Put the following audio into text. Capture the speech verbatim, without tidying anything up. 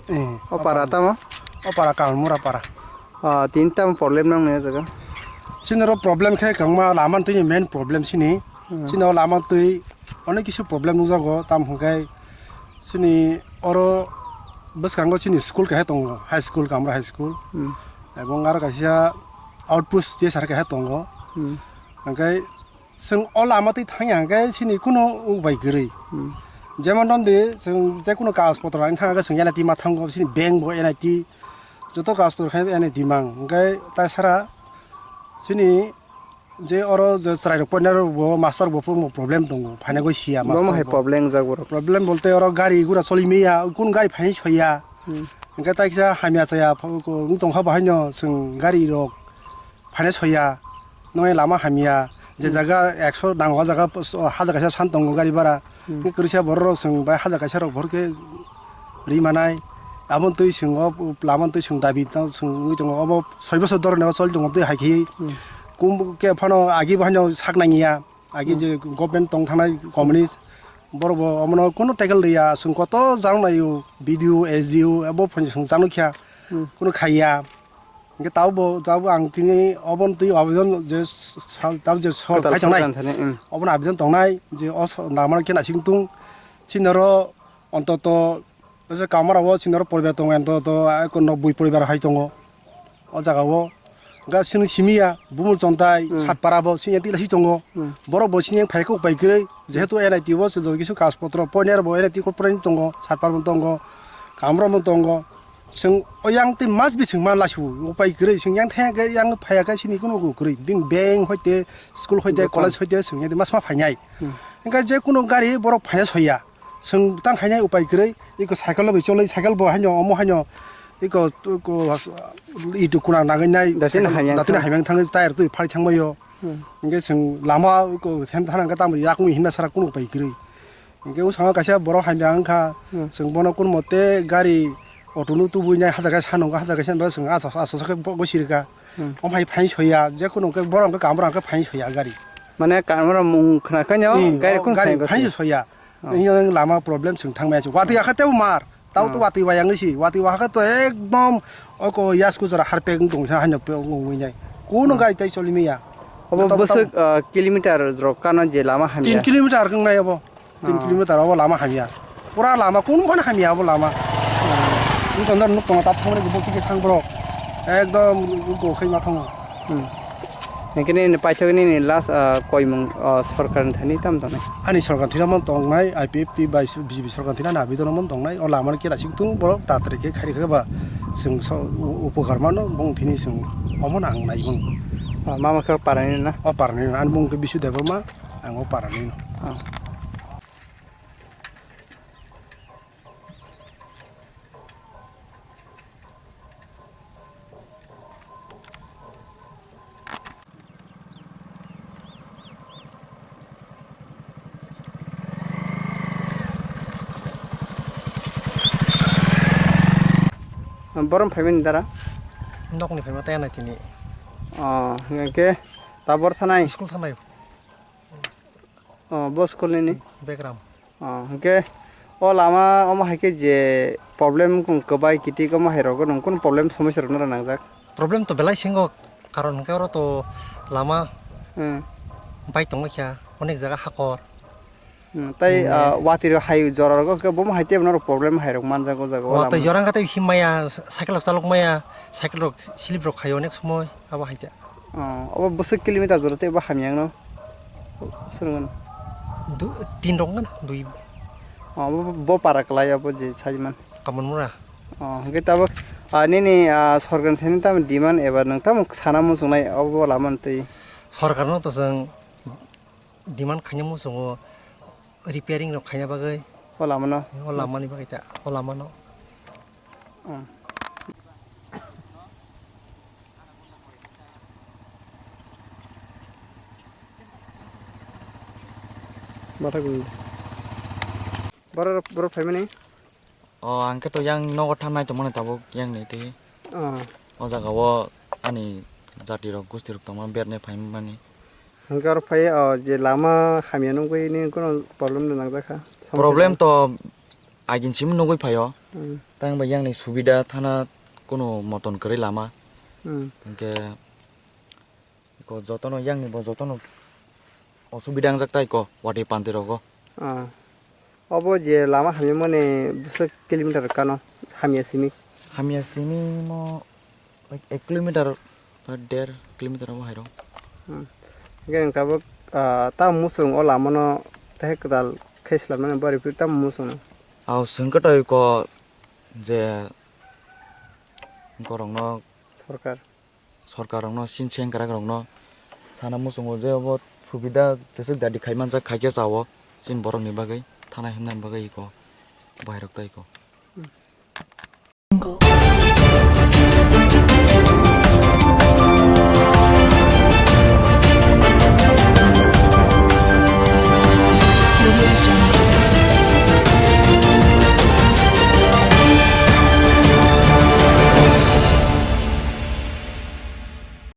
Eh, o para tamo? O para Kamalmura para. Ah, tini tamo problem nang nai jaga? Chini oro problem khe kwbangma lama twi main problem chini. Hmm. Chini o lama twi onek kisu problem nukjago, tam hwnkhe chini oro bwskango chini school kaisa tongo, high school, Kamalmura high school. Hmm. Ebong aro kaisa outpost je sar kaisa tongo. Hmm. Hwnkhe Chwng o lama twi thangya hwnkhe chini kunu ubai kwrwi. Hmm. Jemon, don di, chwng je kunu kagoj potro ani thangkhe chwng N I T ma thango, chini bank bo N I T, joto kagoj potro khe N I T mang. Hwnkhe tai sara chini je oro je chwrairok porinai rok bo, master bo problem tongo, phainai goi siya. Bo master hai bo problem jak borok. Problem bolte oro gari gura choli maya, kun gari phainai soya. Hmm. Hwnkhe tai kisa hamya chaya wng tongkha, bo haino chwng gari rok phainai soya, nokni lama hamya, je, hmm, jaga ekso nango, o jaga hajar kaisa san tongo gari bhara. Hmm. Hwnkhe kwrwisa borok rok chwng bai hajar kaisa rok bohrok khe ri manai. Aboni twi chwng o lama twi chwng dabi chwng wngwi tongo. Obo soi bosor dhoroni o choli tongo twi hai khe. Hmm. Kum khe phano agi bo haino sak nangya. Agi, hmm, je government tong thangnai communist, borok bo omono kunu tackle riya, chwng koto jang naio, B D O, S D O, abo phone chwng jang nukya, hmm, kunu khaiya. Hwnkhe tabukbo, tabuk ang tini obono twi abidon je sal, tabuk je sal, total phai tongnai, sal thani, hmm, obono abidon tongnai je o lama khe naising tung, chini oro ontoto Kamalmura o chini oro poribar tongo, ontoto eko noboi poribar hai tongo o jaga o. Ga sini simiya, Bumul Chontai, Hmm. Satpara bo sini tila si tongo. Hmm. Borok bo sini phai kok pai kwrwi, jehetu N I T bo se jogi su kas potro, poiner bo N I T ko poiner tongo, Satpara bo tongo, Kamra bo tongo. Seng o yang te mas bi seng man lasu, upai kwrwi, seng yang thaya ke yang phaya ke sini kuno ko kwrwi. Din bank hoite, school hoite, Dokan. College hoite, seng yang te mas ma phainai. Hmm. Engka je kuno gari borok phaina soya. Seng tang khainai upai kwrwi, iko cycle bai choloi, cycle bo haino, omo haino, iko, iko, itu kuna nangwi nai, Datin cycle, hamya datin thang. Hamya thangwi tyre twi phari thangbaio. Hmm. Hingke seng lama iko hem thana hingke tamo yakung himna sara kuno upai kwrwi. Hingke o sanga kaisa borok hamya wngkha, Hmm. seng bono kuno mote gari auto no tubui nai hajakai sanongo, hajakai sanba seng aso, aso sakhe bo, bo sirika. Hmm. Om hai phain soya, je kuno hingke borok hingke kamra hingke phain soya gari. Mane kamra mung khna khaino, Hmm, gari o kuno gari phain phain soya. Oh. Yang lama problem seng thang maya. Watwi akha tebo mar. Tau to Oh. Watwi wayang si. Watwi wakha to ekdom oko yasku jora harpek wng tong sa hanya pe wng wng nai. Kuno Oh. Gari tai choli maya. Obo Tau, bwswk, tau. Ah, kilometer rok kano je lama hamya. Tin kilometer wng nai obo. Tin Oh. Kilometer obo lama hamya. Pura lama kun phano hamya obo lama. Wng tong nok tong ta thang bo kiki thang bro. Ekdom go khai ma thango. Hmm. Hingke nini paithak nini last, ah, koimung, ah, sorkar ni thani tam tongnai? Ani sorkar thani mon tongnai, I P F T bai B J P sorkar thani ani abidon mon tongnai, o lama no kera sik tung borok tatari khe khairi khe ba seng so u-, upokar mano bong thini seng omo no ang nai bong. Ah, mama khe parani na? O parani no, ani bong khe Bisu Debbarma, ang o parani no. Ah. Borom phaimani dara? Nokni phaima tei anai tini. Oh, hingke tabor sanai? School thanai. Oh, bo school nini? Begram. Oh, hingke o lama omo hai khe je problem kwbai kitik omo hai rok nwng kunu problem somosya rok nw nangjak? Problem to belai singo, karon hingke oro to lama Hmm. Bai tongma kha, onek jaga hakor. Hmm, tai, Hmm. Ah, watwi rok hai jora rok khe bomo hai tei norok problem hai rok manjak o jaga o Watwi lama. Jora wngkha tei him maya, cycle rok chalok maya, cycle rok slip rok khaio onek somoi abo hai ta. Oh, obo bwswk kilometer jora tei bo hamya wngno? Bwswk wngmano? Du-, tin rok wngkha na, dui. Oh, bo, bo, bo para kwlai obo je sajman. Kamonmura. Oh, hwnkhe tabuk, ah, nini, ah, sorkar ni thani tamo demand eba nwng tamo sana muchungnai obo lama twi? Sorkar no to chwng demand khaina muchungo repairing rok khaina bagwi. O lama no? O lama ni bagwi ta, o lama no. Hmm. Bathak ni. Borok, borok phaimani? O, ang khe to yang nogo thangnai tongmani tabuk yang ni twi. Oh. O jaga o ani jati rok, gusti rok tongma berne phaimani. Hwnkhe oro phai, o, je lama hamya nugwi nini kono problem no nangjakha? Problem to agin simi nugwi phaio. Hmm. Tang bai yang ni subida thana kono moton kwrwi lama. Hmm. Hwnkhe ko jotono yang ni bo jotono osubida wngjak tai ko watwi panti rogo. Ah. Obo je lama hamya mani bwswk kilometer kano hamya simi? Hamya simi mo ek, ek kilometer ba der kilometer omo hai rok. Hmm. Hwnkhe nwng tabuk, ah, ta muchung o lama no tei kwtal khe swlam mani bo repair ta muchung. Aw swngkhe toi ko je borok no sorkar. Sorkar rokno, chini sengkrak rokno sana muchungo je obo subida tei swk dadi khai manjak, khai khe cha o chini borok ni bagwi thana himna bagwi eko bahai rok tai eko.